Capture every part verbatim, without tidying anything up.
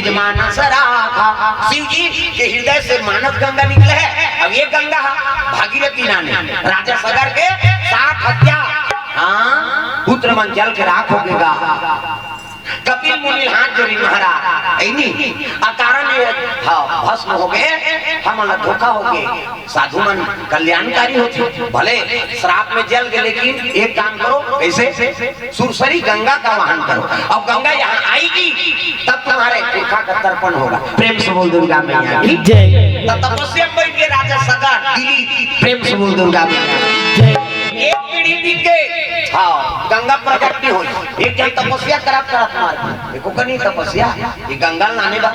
मानस राखा। शिव जी के हृदय से मानस गंगा निकले हे। अब ये गंगा हा भागीरथी नाम हे, राजा सगर के साठ हत्या, हाँ, पुत्र मन जल के राख हो गे गा। कपिल मुनि ल हाथ जोड़ी महाराज, ऐनी अकारण ये, हाँ, भस्म हो गे, हमन ला धोखा हो गे, साधु मन कल्याणकारी होथे, भले श्राप में जल गे, लेकिन एक काम करो, कैसे? सुरसरी गंगा का वाहन करो। अब गंगा यहाँ आएगी, तब तुम्हारे पुरखा का तर्पण होगा। प्रेम से बोल दुर्गा मैया की जय। तब तपस्या में बैठ के राजा सगर, दिलीप, प्रेम से बोल दुर्गा मैया की जय। एक पीढ़ी बीत गई, हाँ, गंगा प्रकट नहीं हुई। एक जन तपस्या करत करत मर गे। देखो कनी तपस्या, ये गंगा लाने बा।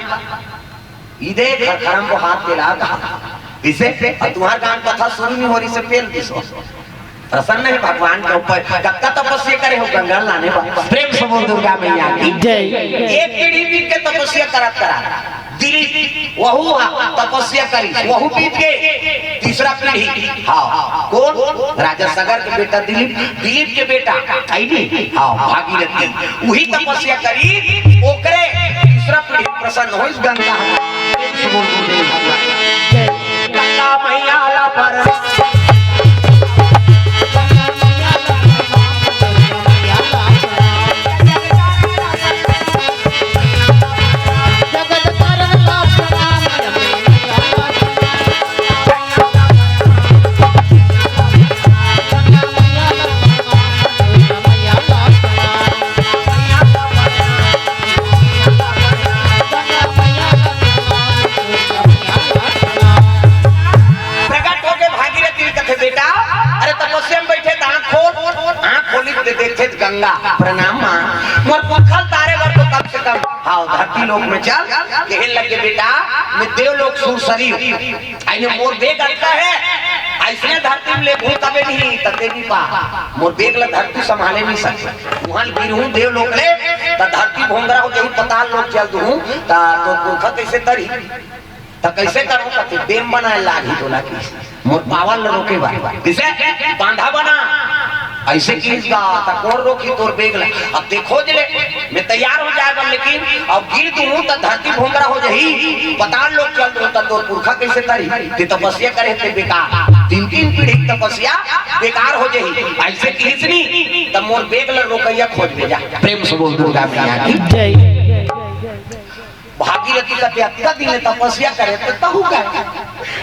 ई देख, खरखरम को हाथ के लाग। इसे, और तुम्हार गान कथा शुरू नहीं हो रही से पेल दिसो। प्रसन्न हे भगवान के ऊपर। कतका तपस्या करे हो गंगा लाने बा। प्रेम से बोल दुर्गा मैया की जय। एक पीढ़ी बीत के तपस्या करत करत दिलीप वहू हा तपस्या करी, वहू बीत गए। तीसरा पीढ़ी, हाँ, कौन? राजा सगर के बेटा दिलीप, दिलीप के बेटा, आई नहीं? हाँ, भागीरथी, वही तपस्या करी, ओकरे तीसरा पीढ़ी प्रसन्न हो इस गंगा। प्रेम से बोल दुर्गा मैया की जय। गंगा मैया ला पर प्रकट होके भागीरथी कथे, "बेटा, अरे तपस्या में बैठे त आँख खोल।" आँख खोली त देखथे त गंगा। "प्रणाम माँ, मोर पुरखा ल तारे बर तो कम से कम, हाँ, धरती लोक में चल।" कहे लगे, "बेटा, मैं देव लोक सुरसरी हूँ, अइने मोर बेग अतका हे, अइसने धरती में लेगहूँ तबे नहीं, तते नहीं पा, मोर बेग ला धरती संभाले नहीं सके, उहाँ गिरहूँ देव लोक ले, त धरती भोंगरा हो जाही, पताल लोक चल दूहूँ, त तोर पुरखा कैसे तरही?" त कइसे करहूँ? कथे, "बेम बनाए लागही तोला कि मोर पावर ल रोके बर।" कइसे? बांधा बना। अइसे किहिस गा, त कोन रोकही तोर बेग ल? अब ते खोज ले, मैं तैयार हो जाए बर, लेकिन अब गिर दूहूँ त धरती भोंगरा हो जाही, पताल लोक चल दूहूँ त तोर पुरखा कइसे तरही? ते तपस्या करे ते बेकार, तीन तीन पीढ़ी के तपस्या बेकार हो जाही। अइसे किहिस नी, त मोर बेग ल रोकइया खोज भेजा। प्रेम से बोल दुर्गा मैया की जय। भागीरथी कथे, "अतका दिन ले तपस्या करे त तहूँ का,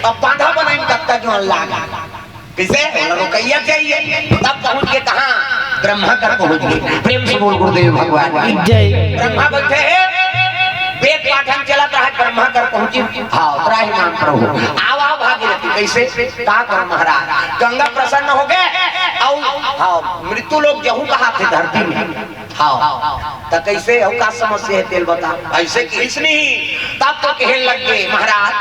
अब बांधा बनाइन कतका जोन लाग।" कइसे? ओला रोकइया चाहिए। तब पहुँच के कहाँ? ब्रह्मा कर पहुँच गे। प्रेम से बोल गुरुदेव भगवान की जय। ब्रह्मा बइठे हे, वेद पाठन चलत रहा, ब्रह्मा कर पहुँची। हाँ, त्राहि माम प्रभु। आव, आव भागीरथी, कइसे? का कर महाराज? गंगा प्रसन्न हो गे, अउ, हाँ, मृत्यु लोक जहूँ कहाथे धरती में। हाँ, त कइसे हो, का समस्या हे तेला बता। अइसे किहिस नहीं, तब तो कहे लग गे, "महाराज,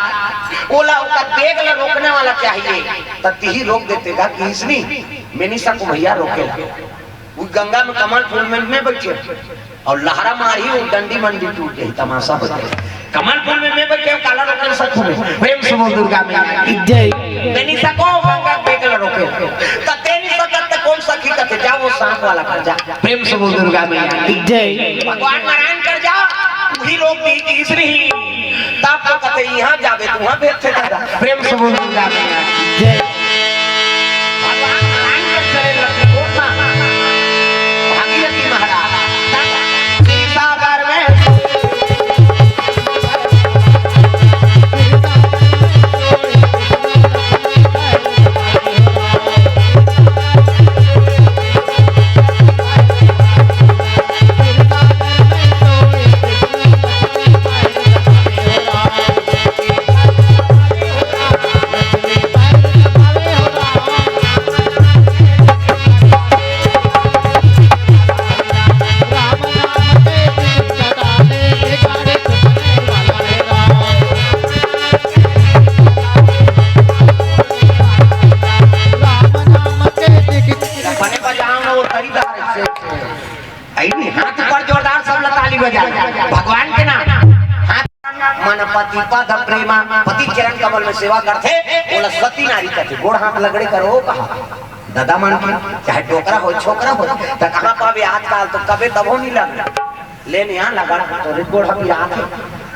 ओला ओकर बेग ल रोकने वाला चाहिए, त तिही रोक देते गा।" किहिस नहीं, "मैं नहीं सकूँ भैया रोके ला।" वो गंगा में कमल फूल में, में बइठे अउ लहरा मारही, वो डंडी मंडी टूट जाही, तमाशा हो जाही। कमल फूल में मैं बइठे हूँ, काला रोके सकूँ मैं? प्रेम से बोल दुर्गा मैया की जय। मैं नहीं सकूँ, गंगा के बेग ल रोके। त ते नहीं सकत त कोन सकही कथे, जा वो सांप वाला कर जा। प्रेम से बोल दुर्गा मैया की जय। भगवान नारायण कर जा, वही रोक दिही किहिस नहीं। तब तो कथे, "इहाँ जाबे त उहाँ भेजथे दादा।" प्रेम से बोल दुर्गा मैया की जय। भगवान नारायण कर चले लगे, बोल ना। भागीरथी महाराज, तब क्षीर सागर में बने बजाओ ना, वो खरीदार है, से, से। आई नहीं, हाथ ऊपर जोरदार, सब ला ताली बजा। भगवान के नाम। हाथ मन पति पद प्रेमा, पति चरण कमल में सेवा करथे, ओला सती नारी कथे। गोड़ हाथ लगड़े करो कहा। दादा मन के, चाहे डोकरा हो, छोकरा हो, त कहाँ पाबे आजकल तो कबे तभो नहीं लग। ले नहीं यहाँ लगा, तो गोड़ हम याद है।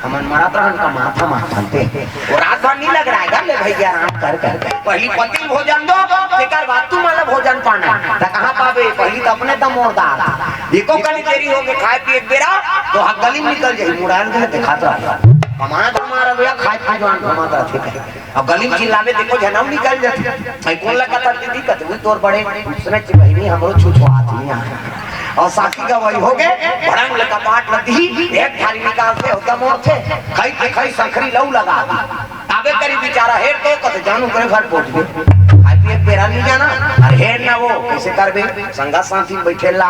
हमन मरत रहन का माथा माथन ते। वो रात भर नहीं लग रहा है, कर ले भैया, आराम कर, कर, कर। पहली पति भोजन दो, तेकर बाद तू मला भोजन पाना। त कहाँ पाबे? पहली त अपने त मोर दार। एको कनी देरी हो गए खाए पिए के बेरा, तो हा गली में निकल जाई, मुड़ान के दिखात रहा। कमाए धमार भैया, खाए पिए जवान घुमात रहते। अब गली में चिल्लाबे, देखो झनाऊ निकल जाते। भाई कौन लगा था दीदी? कहते, "वो तोर बड़े उसने चिपहिनी हमरो छुछुआत नहीं आ।" और साथी का वही हो गए, भड़ंग ले कपाट लग दी, एक थारी निकालते होता मोर थे, खाई के खाई संखरी लऊ लगा दी। ताबे करी बेचारा हेर तो कत जानू करे घर पहुंच गए। खाई पिए के बेरा नहीं जाना, और हेर ना वो कैसे करबे, संगा साथी बैठे ला,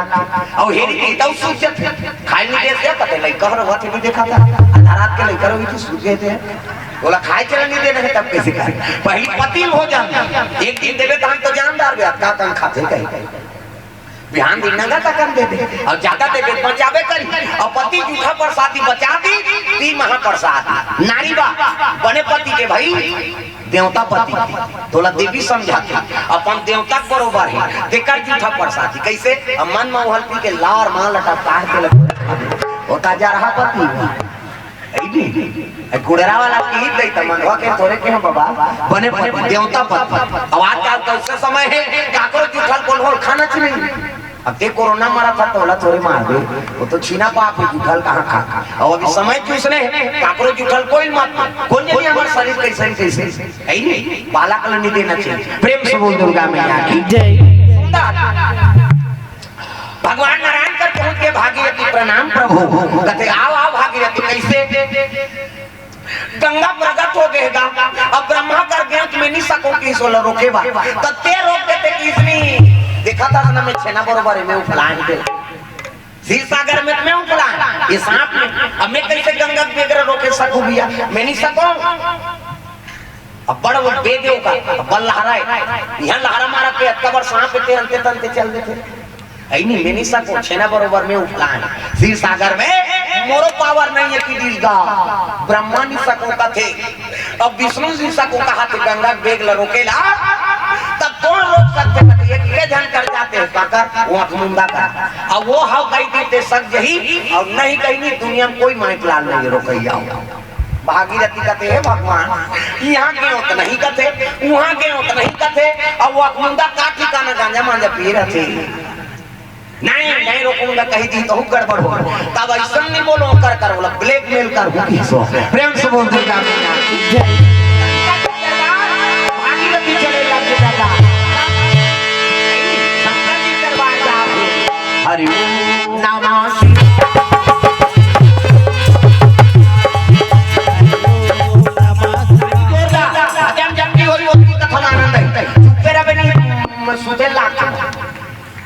और हेरी की तऊ सूझ जाते, खाई नहीं देते, कते लइका हो रहा नहीं देखा था, आधा रात के लइका रही थी, सूझ गए थे, बोला खाए चला नहीं दे रहे, तब कैसे करे? पहली पति हो जाना, एक दिन देवे तो हम तो जानदार बे, का तन खाते कहीं। बिहान दिन नंगा तकन दे दे, और ज्यादा दे दे, बचावे करी, और पति जूठा प्रसादी बचा दी, ती महाप्रसाद। नारी बा, बने पति के भाई, देवता पति, तोला देवी समझाती, अपन देवता के बरोबर है, तेकर जूठा प्रसादी। कैसे? अब मन में उहल पी के लार मां लटा काट के लगे, होता जा रहा पति। ऐ भी, ऐ कुड़रा वाला पीत गई त मंगवा के थोरे के हम बाबा, बने पति, देवता पति। अब आजकल तो उससे समय है, काकरो जूठल कोल होल खाना चाहिए। अब ते कोरोना मरा था, तोला थोड़े मार दे, वो तो छीना पाप है, जूठल कहाँ खा। और अभी समय चूसने है, काकरो जूठल कोई मत, कौन जानी हमारे शरीर कैसे न कैसे, है ही नहीं, बालक नहीं देना चाहिए। प्रेम से बोल दुर्गा मैया की जय। सुंदर। भगवान नारायण कर पहुंच के भागीरथी प्रणाम प्रभु। कहते, "आओ, आओ भागीरथी, कैसे?" गंगा प्रकट हो गए गा। अब ब्रह्मा कर गए तो मैं नहीं सकूं कि इसको रोके बा। तो ते रोक देते कि इसने देखा था ना, मैं छेना बरोबर है, मैं उफलान दे। क्षीर सागर में मैं उफलान, ये सांप में। अब मैं कैसे गंगा के बेगर रोके सकूं भैया? मैं नहीं सकूं। अब बड़ वो बेग है ओकर, अब बल लहराए। यहाँ लहरा मारा के अतका बड़ सांप पे अंते तंते चल देते। ऐनी में नहीं सको, छेना बरोबर में उफलान। क्षीर सागर में मोरो पावर नहीं है कि दिल गा। ब्रह्मा नहीं सको कथे। अब विष्णु नहीं सको कहा थे गंगा के बेग ल रोकेला। तब कौन रोक सकते कथे? एक के झन कर जाते हैं काकर, वो अखमुंदा कर। अब वो हाव कही देते सक जही, और नहीं कहीं नहीं दुनिया में कोई माइक लाल नहीं रोकैया हो। भागीरथी कथे, "हे भगवान, यहाँ के होत नहीं कथे, वहाँ के होत नहीं कथे, अब वो अखमुंदा का ठिकाना गांजा मांजा पी रहे थे। नहीं, नहीं रोकूंगा, कही दी तो गड़बड़ हो।" तब ऐसा नहीं बोलो, कर, कर बोला, blackmail कर, हो की सो। प्रेम से बोल दुर्गा मैया की जय। भागीरथी चले लग दादा। शंकर जी दरबार जा। हरि ओम नमः शिवाय। जोरदार। भजन जब भी होई, ओतनी कथा में आनंद है। चुप्पे रहे नहीं, सूते लाग।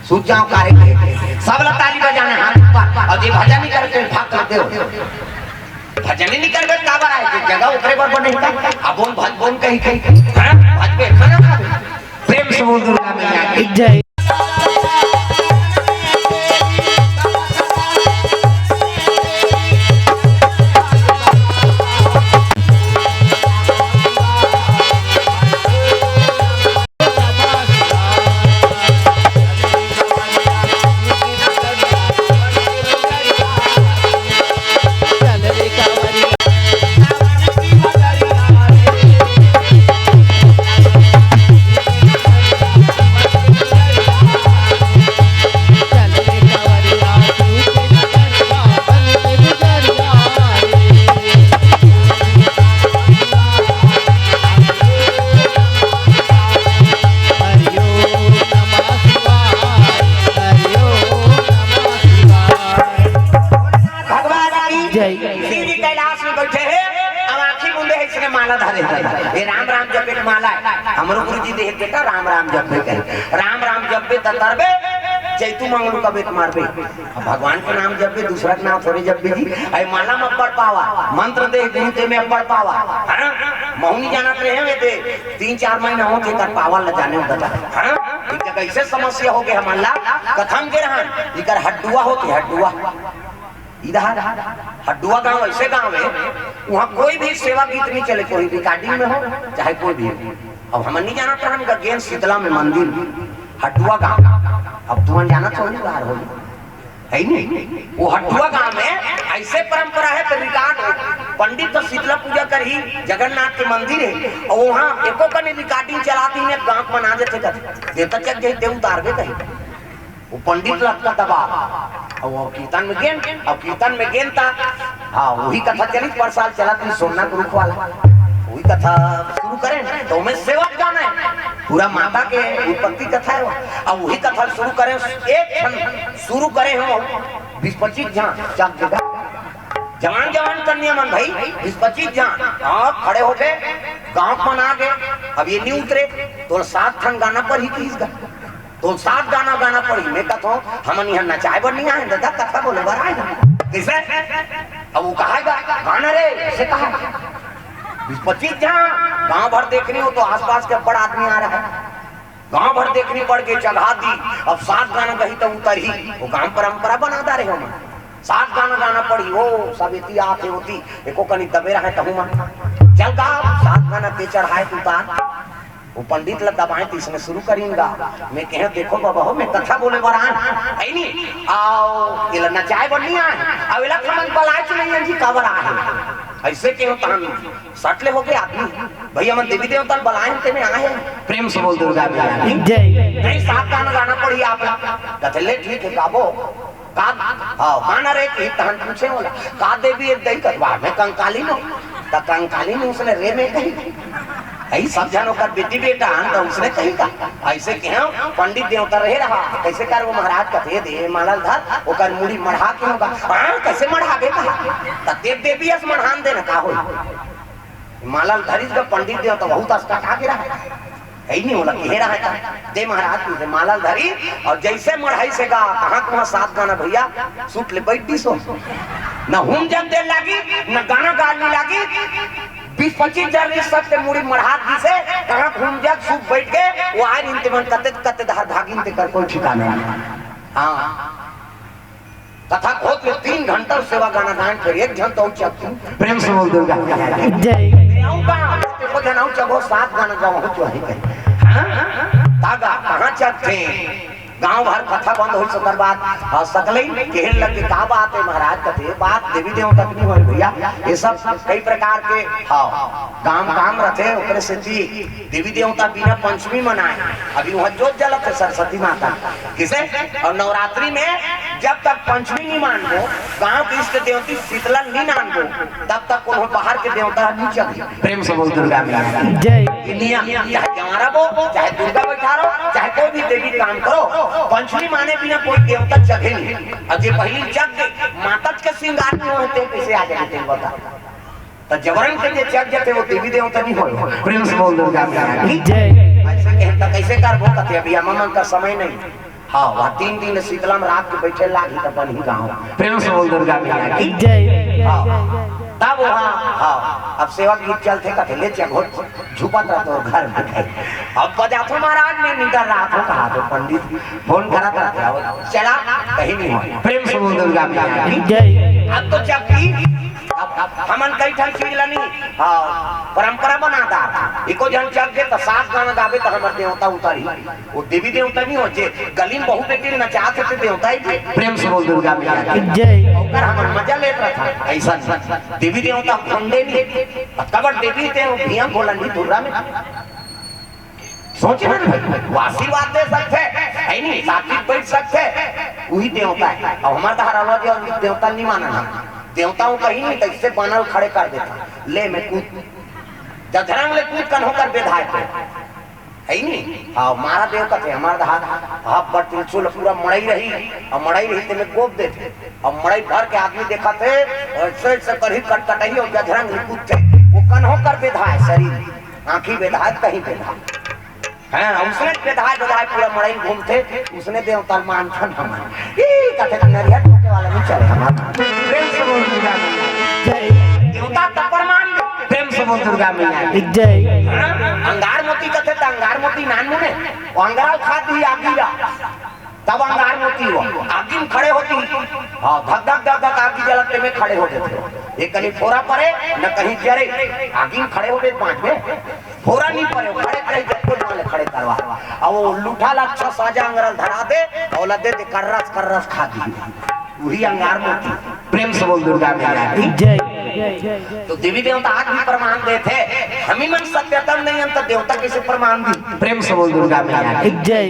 सूत जाओ, कार्य है। सब ला ताली बजाना, हाथ ऊपर। और जे भजन नहीं करते, भाग कर दो। भजन ही नहीं करबे, काबर आए? जे जगह ओकरे बर बने है। अब बोल, भज बोल कही, कही। हाँ? भज पे खाना खाबे। प्रेम से बोल दुर्गा मैया की जय। भगवान की जय। शिव जी कैलाश में बैठे हैं, अब आँखी मूंदे है, इसने माला धरे हैं। ये राम राम जपे के माला है। हमरो गुरु जी देहे बेटा राम राम जपे के। राम राम जपे त तरबे, चैतू मंगलू का बेट मारबे। अब भगवान के नाम जपे, दूसरा के नाम थोड़े जपे जी। अरे माला में अब्बड़ पावा, मंत्र दे गुरु ते में अब्बड़ पावा। हाँ? महू नहीं जानत रहे हैं वे दे। तीन चार महीना हो के कर पावा ल जाने होता था। हाँ? इनका कैसे समस्या हो गया हमारा? कथम के रहन, इकर हड्डुआ होते, हड्डुआ। इधर हड्डुआ गांव ऐसे गांव है, वहाँ कोई भी सेवा गीत नहीं चले, कोई recording में हो चाहे कोई भी हो। अब हम नहीं जाना था, हम गगेन शीतला में मंदिर, हड्डुआ गांव। अब तुम जाना तो नहीं बाहर हो, है नहीं? वो हड्डुआ गांव में ऐसे परंपरा है, तो record हो। पंडित तो शीतला पूजा करही, जगन्नाथ के मंदिर हे, अउ वहाँ एको कनी रिकॉर्डिंग चलात ही में गाँव बना देथे कथे, देवता चक जही ते उतारबे कही। वो पंडित लटका दबा, अउ वो कीर्तन में गेन, अउ कीर्तन में गेन ता, हाँ, वही कथा चलित, पर साल चलत रही सोना ग्रुप वाला, वही कथा शुरू करें तो मैं सेवक जाना है, पूरा माता के उत्पत्ति कथा है वो। अब वही कथा शुरू करें, एक क्षण शुरू करें हम, बीस पच्चीस जहाँ चक जगह जवान जवान कन्या मन भाई, बीस पच्चीस जन, हाँ, खड़े हो गए, गाँव मन आ गए। अब ये नहीं उतरे, तो सात ठन गाना पढ़ी तीस गा, तो सात गाना गाना पढ़ी। मैं कहता हूँ, हमन यहाँ नचाए बर नहीं आए दादा, कथा बोले बर आए हैं। कैसे? अब वो कहा गा, गाना रे, से कहा, बीस पच्चीस जन, गाँव भर देख रही हो तो आसपास के बड़ आदमी आ रहा है, गांव भर देखनी पड़ के चढ़ा दी। अब सात गाना गही तो उतरही, वो गांव परंपरा बना डारे हो मन। सात गाना गाना पड़ी, वो सब एती आत हे ओती, एको कनी दबे रहे तहू मन। चल गा, सात गाना ते चढ़ाए तू तार। वो पंडित ला दबाए तो इसने शुरू करीन गा। मैं कहे, देखो बाबा हो, मैं कथा बोले बर आन, है नी? आओ, एला नचाए बर नहीं आए, अब एला थमन बलाए चुनैया जी काबर आए? ऐसे कहो तहन सट ले हो गए आदमी, भैया मन देवी देवता ल बलाए ते में आए हैं। प्रेम से बोल दुर्गा मैया की। जय। नहीं, सात गाना गाना पड़ी आप ला। कथे ले ठीक है, गाबो। का, हाँ, गाना रे की तहन पूछे होला, का देवी एक दई कथवा में कंकाली नो, त कंकाली नो उसने रे में कही। यही सब जन ओकर बेटी बेटा हन, त उसने कही का? ऐसे कहे पंडित देवता रहे रहा, कैसे कर वो महाराज कथे दे माला ल धर, ओकर मुड़ी मढ़ा के होगा। हाँ, कैसे मढ़ा दे कहा? त देव देवी अस मढ़ान देना का होई? माला ल धरिस गा पंडित देवता, बहुत अस्कटा गिरा है। यही नहीं होला, घेरा है का? दे महाराज, तू दे माला ल धरी, और जैसे मढ़ाई से गा, कहाँ तुम्हारा सात गाना भैया, सूट ले बैठ दी सो। न हुम जग दे लागी, न गाना गाली लागी, बीस पच्चीस जन रिस सबके मुड़ी मढ़ा दी से, कहाँ घूम जग सूट बैठ के, वो आए रिन ते मन कते, कते धार भागिन ते कर कोई ठिकाना नहीं। हाँ। कथा खोज के तीन घंटा सेवा गाना गाएन, फिर एक झन तो चक। प्रेम से बोल दुर्गा मैया की। जय। आऊ का? देखो जन आऊ चको सात गाना गाओ हो तो है कहीं। हाँ? तागा, कहाँ चक थे? गांव भर कथा बंद होई, सकर बात, और सकलई केहन लगे, का बात है महाराज? कथे, बात देवी देवता की नहीं होई भैया, ये सब कई प्रकार के, हाँ, काम, काम रथे, ओकरे सेती देवी देवता बिना पंचमी मनाए। अभी वहाँ जोत जलत है सरस्वती माता। किसे? और नवरात्रि में जब तक पंचमी नहीं मानबो, गांव के इष्ट देवती शीतला नहीं मानबो, तब तक कोनो बाहर के देवता नहीं चली। प्रेम से बोल दुर्गा मैया की। जय। ये नियम, चाहे जवारा बो, चाहे दुर्गा बैठा रहो, चाहे कोई भी देवी काम करो, पंचमी माने बिना कोई देवता चढ़े नहीं। और जे पहली जग माता के श्रृंगार में होते, कैसे आ जाते हैं, बता? तो जबरन के जे चढ़ जाते, वो देवी देवता नहीं होए। प्रेम से बोल दुर्गा मैया की। जय। ऐसे कहता, कैसे करबो? कथे, अभी अम्मा मन का समय नहीं। हाँ, वह तीन दिन शीतला में रात के बैठे लागी, तब बनी गाँव। प्रेम से बोल दुर्गा मैया की। जय। हाँ, तब वहाँ, हाँ, अब सेवक गीत चलते, कथे, ले चल, हो, झुपत रह तो घर में। अब बजातो महाराज में निकर रहा तो कहा तो पंडित फोन करत रहते, अब चला, कहीं नहीं हो। प्रेम से बोल दुर्गा मैया की। जय। अब तो जब की अब, अब हमन कई ठन चीज ला नहीं, हाँ, परंपरा बना दा। एको जन चढ़ के त सात गाना गावे त हमर देवता उतरी। वो देवी देवता नहीं हो, जे गली में बहू बेटी नचात हे, ते देवता ही जी। प्रेम से बोल दुर्गा मैया की। जय। ओकर हमन मजा लेत रहत हन। ऐसा देवी देवता भंडे नहीं। अब कबर देवी ते हो, भिया बोलन जी दुर्गा में। सोचे ना भाई, वो आशीर्वाद दे सकते, है नहीं, साथी बैठ सकते, वही देवता है। अब हमारे धारा वाला जो देवता नहीं माना हम, देवताओं का ही नहीं, तो इससे बनल खड़े कर देता। ले मैं कूद, जधरंग ले कूद कन होकर बेधाए थे, है नहीं। हाँ, मारा देवता थे, हमारा धार, हाथ पर त्रिशूल पूरा मड़ई रही, और मड़ई रही ते में गोप देते, और मड़ई भर के आदमी देखा थे, ऐसे ऐसे करही कटकटही और जधरंग ले कूद थे, वो कन होकर बेधाए शरीर, आँखी बेधाए, कहीं बेधाए। हाँ, उसने बेधाए बेधाए पूरा मड़ई घूमते, उसने देवता मानथन हमन। ई कथे का नरिया ठोके वाला नहीं चले हमार। प्रेम से बोल दुर्गा मैया। जय। देवता तब प्रमाण दे। प्रेम से बोल दुर्गा मैया। जय। हाँ, अंगार मोती कथे त अंगार मोती नान मुने, वो अंगार खा दी आगी ला। तब अंगार मोती हो, आगी में खड़े होती। हाँ, धक धक धक धक आगी जलते में खड़े हो जाते। ये कहीं फोरा पड़े, न कहीं जरे, आगी में खड़े हो गए पाँच में। फोरा नहीं पड़े, खड़े खड़े जब वाले खड़े करवा। अब वो लूठा ला अच्छा साजा अंगरल धरा दे, और ला दे दे कर्रस कर्रस खा दी। वही अंगार मोती। प्रेम से बोल दुर्गा मैया की। जय। तो देवी देवता आज भी प्रमाण देथे, हमी मन सत्यतम नहीं हन, त देवता कइसे प्रमाण दी? प्रेम से बोल दुर्गा मैया की। जय।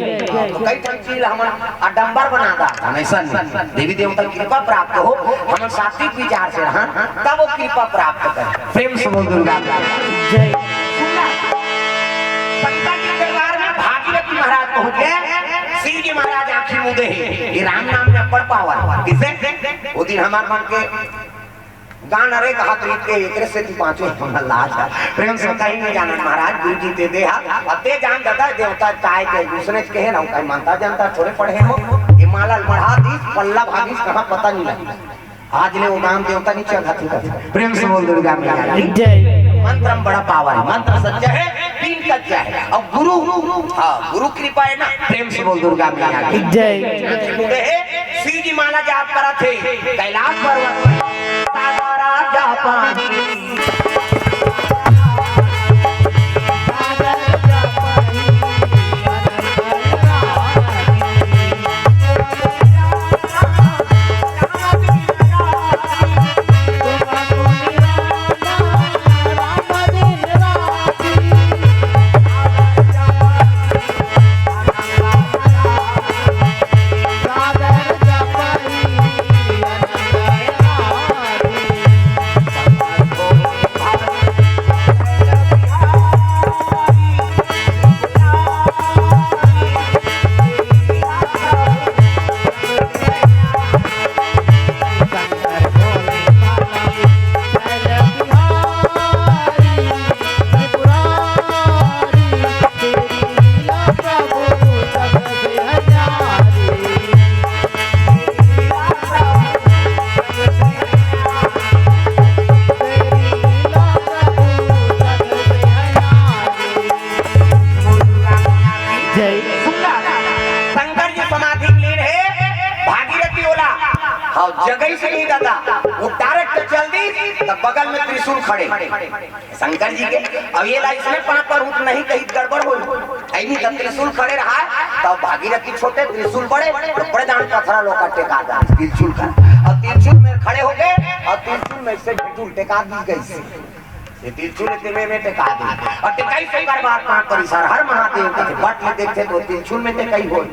तो कई ठन चीज हमन आडंबर बना दा, ऐसा नहीं। देवी देवता की कृपा प्राप्त हो, हमन सात्विक विचार से रहन, तब वो कृपा प्राप्त करें। प्रेम से बोल दुर्गा मैया की। जय। सुनना, शंकर जी दरबार में भागीरथी महाराज पहुंच गए, शिव जी महाराज आंखी मूंदे हे, ये राम नाम में अब्बड़ पावर। किसे? वो दिन हमार मन के गान अरे कहा तो इतके एकरे से ती पांचों हमर लाज है। प्रेम से कहीं नहीं जाना महाराज, गुरु जी ते दे हा, अब ते जान जाता है देवता काय के, दूसरे के कहे ना, कहीं मानता जानता, छोरे पढ़े हो, ये माला मढ़ा दी, पल्ला भागी, कहाँ पता नहीं लगा। आज ले वो नाम देवता नहीं चढ़ा थी। प्रेम से बोल दुर्गा मैया की। जय। मंत्र में बड़ा पावर है, मंत्र सच्चा है, पीन कच्चा है। और गुरु, हाँ, गुरु कृपा है ना। प्रेम से बोल दुर्गा मैया की। जय। आंखी मूंदे हे, शिव जी माला जाप करत हे, कैलाश पर्वत पर। सागरा जापानी। जय। सुनना, शंकर जी समाधि में लीन हे, भागीरथी ओला, हाँ, जगह से नहीं दादा, वो डायरेक्ट चल दी, तब बगल में त्रिशूल खड़े शंकर जी के। अब ये ला इसने पाँव पर ऊँट नहीं कही, गड़बड़ हो, ऐनी तब त्रिशूल खड़े रहा, तब भागीरथी छोटे, त्रिशूल बड़े, तो बड़े दान पथरा लोग का टेका दा, त्रिशूल का। और त्रिशूल में खड़े हो गए, और त्रिशूल में से त्रिशूल टेका दी गई से। ये त्रिशूल इतने में टेका दी। और टेकाई से कर बार पाँव पर इशारा, हर महादेव का बट में देखते तो त्रिशूल में टेकाई हो।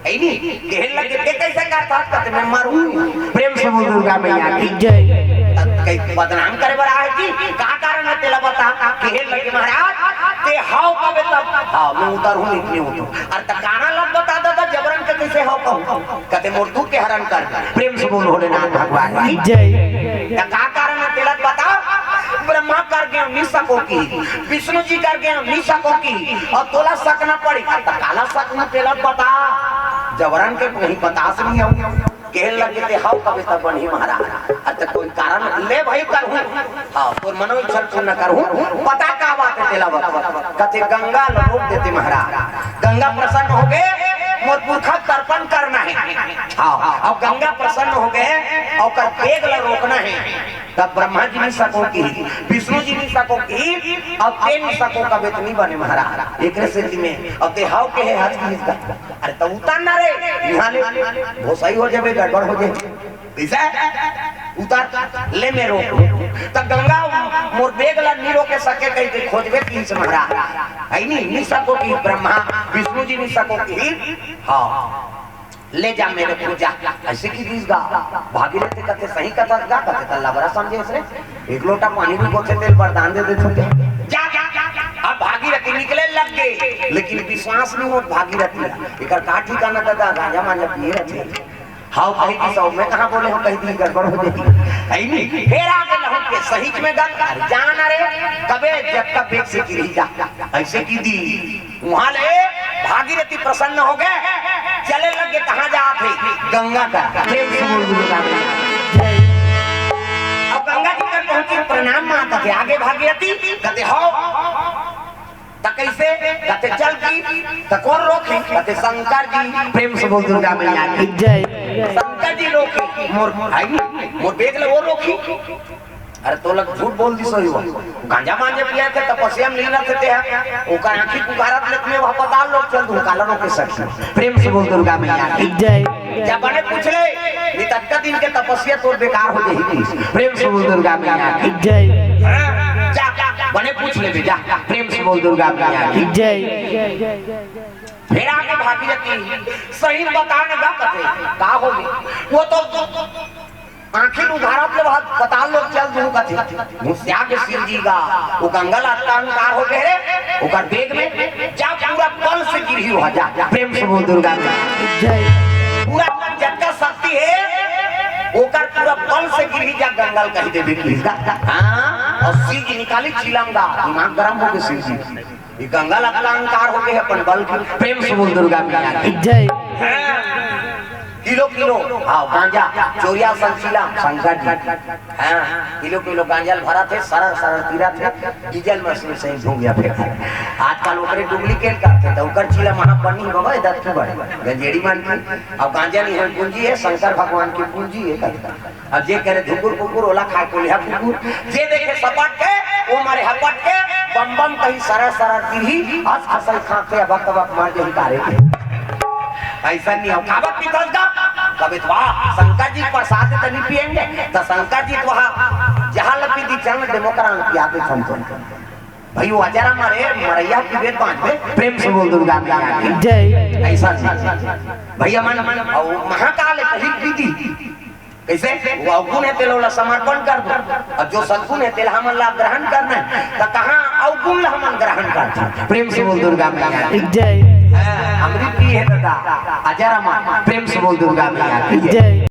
ऐनी, कहन लगे, "ते कैसे करता?" कहते, "मैं मरूं।" प्रेम से बोल दुर्गा मैया की। जय। तब कई बदनाम करे बर आए जी, का कारण है तेला बता? कहन लगे, "महाराज, ते हाव कबे तब?" "हाँ, मैं उतर हूँ, निकले हूँ तो।" "अरे त कारण लग बता दादा, जबरन के कैसे हाव कहूँ?" कहते, "मोर दुख के हरण कर।" प्रेम से बोल भोलेनाथ भगवान की। जय। त का कारण है तेला बता? ब्रह्मा कर गए, नहीं सको की। विष्णु जी कर गए, नहीं सको की। और तोला सकना पड़ी। त काला सकना तेला बता। जबरन के नहीं बता से नहीं हो। कहन लगे ते हाव कबे तब बनही महाराज। अरे त कोई कारण ले भाई करहूँ। हाँ, तोर मनो इच्छा पूर्ण करहूँ। पता का बात है तेला बता। कथे गंगा ल रोक देते महाराज। गंगा प्रसन्न हो गए, मोर पुरखा तर्पण करना है। हाँ, अब गंगा प्रसन्न हो गए, ओकर वेग ल रोकना है। तब ब्रह्मा जी नहीं सको की, विष्णु जी नहीं सको की, अब ते नहीं सको कबे त नहीं बने महाराज। एकरे से जी में, अब ते हाव के है हाथ की इसका। अरे त उतर ना रे, यहाँ ले, भोसाई हो जाबे, गड़बड़ हो जाबे। कैसा? उतर, ले मैं रोक। त गंगा मोर वेग ला नहीं रोके सके कहीं के खोजबे की से महाराज। है नहीं, नहीं सको की ब्रह्मा, विष्णु जी नहीं सको की। हाँ। ले जा मेरे को जा। ऐसे की दीस गा। भागीरथी कथे सही कथा गा, कथे त लबरा समझे इसने। एक लोटा पानी भी गोथे तेल वरदान दे देते थे। जा, जा, जा, जा। अब भागीरथी निकले लग गए, लेकिन विश्वास नहीं हो भागीरथी। एकर का ठिकाना दादा, गांजा मांजा पिए रहते। हाव कही कि सब मैं कहाँ बोले हो, कही दी गड़बड़ हो जाती। है नहीं? फिर आगे लहुट के सही में गा, जान रे, कबे जब तक बेग से गिरी जा। ऐसे की दी। वहां ले भागीरथी प्रसन्न हो गए, चले लग गए, कहाँ जात हे? गंगा का। प्रेम से बोल दुर्गा मैया। अब गंगा जी कर पहुंची, प्रणाम माँ, कथे आगे भागीरथी, कथे हो, त कैसे? कथे चल की, त कौन रोकी? कथे शंकर जी। प्रेम से बोल दुर्गा मैया की। जय। शंकर जी रोकी, मोर भाई, मोर बेग ले वो रोकी। अरे तोला झूठ बोल दिस होही वो। गांजा मांजे पिए थे, तपस्या में लीन थे ते ह। ओकर आंखी उघारत ले तुम्हें वह पताल लोक चल दूं, काला रोके सकी। प्रेम से बोल दुर्गा मैया की। जय। जा बने पूछ ले, नितक्का दिन के तपस्या तोर बेकार हो जाही। प्रेम से बोल दुर्गा मैया की। जय। हाँ, जा, बने पूछ ले बे, जा। प्रेम से बोल दुर्गा मैया की। जय। फिर आके भागी जाती, सही बता न गा कथे, का हो गया? वो तो आंखी उघारत ले वह पताल लोक चल दूं कथे। मुस्या के शिव जी का वो गंगा ला अहंकार हो गए रे, ओकर वेग में जा पूरा बल से गिरही हो जा। प्रेम से बोल दुर्गा मैया। जय। पूरा अपन जतका शक्ति है, ओकर पूरा बल से गिरही जा गंगा ल कहि देबे कि। हाँ, और शिव जी निकाली चिलम गा, दिमाग गरम हो गए शिव जी। ये गंगा ला अहंकार हो गए अपन बल की। प्रेम से बोल दुर्गा मैया की। जय। हाँ। किलो किलो, हाँ, गांजा चोरिया संग चिलम शंकर जी। हाँ, किलो किलो गांजा ल भरा थे, सरर सरर पीरा थे, डीजल मशीन से धुआं फेंका। आजकल ओकरे डुप्लीकेट करते, तो ओकर चिलम वहाँ बनी बाबा, दस ठो बड़े गंजेड़ी मान की। अब गांजा नहीं है, पूंजी है, शंकर भगवान की पूंजी है। अब जे करे धुकुर कुकुर, ओला खाए कोलिहा कुकुर। जे देखे सपट के, वो मारे हपट के, बम बम कहीं सरर सरर पीरही, हंस हंसल खांके अबक अबक मर जाही कारे के। ऐसा नहीं हो, काबर पीथस गा? कबे तो वाह, शंकर जी के प्रसाद तो नहीं पिएंगे, तो शंकर जी तो वहाँ जहाँ लपी दी चल डेमोक्रान पिया दे हम तो। भाई वो अजरा मरे, मरैया की बेट बांट दे, प्रेम से बोल दुर्गा मैया की। जय। ऐसा नहीं। भैया मन, और महाकाल है, कहीं पी दी। कैसे? वो अवगुण है, तेला ओला समर्पण कर दो। अब जो सद्गुण है, तेला हमन ला ग्रहण करना है। तो कहाँ अवगुण ला हमन ग्रहण करथन? प्रेम से बोल दुर्गा मैया की। जय। हाँ, अमृत पी है दादा, अजर अमर। प्रेम से बोल दुर्गा मैया की। जय।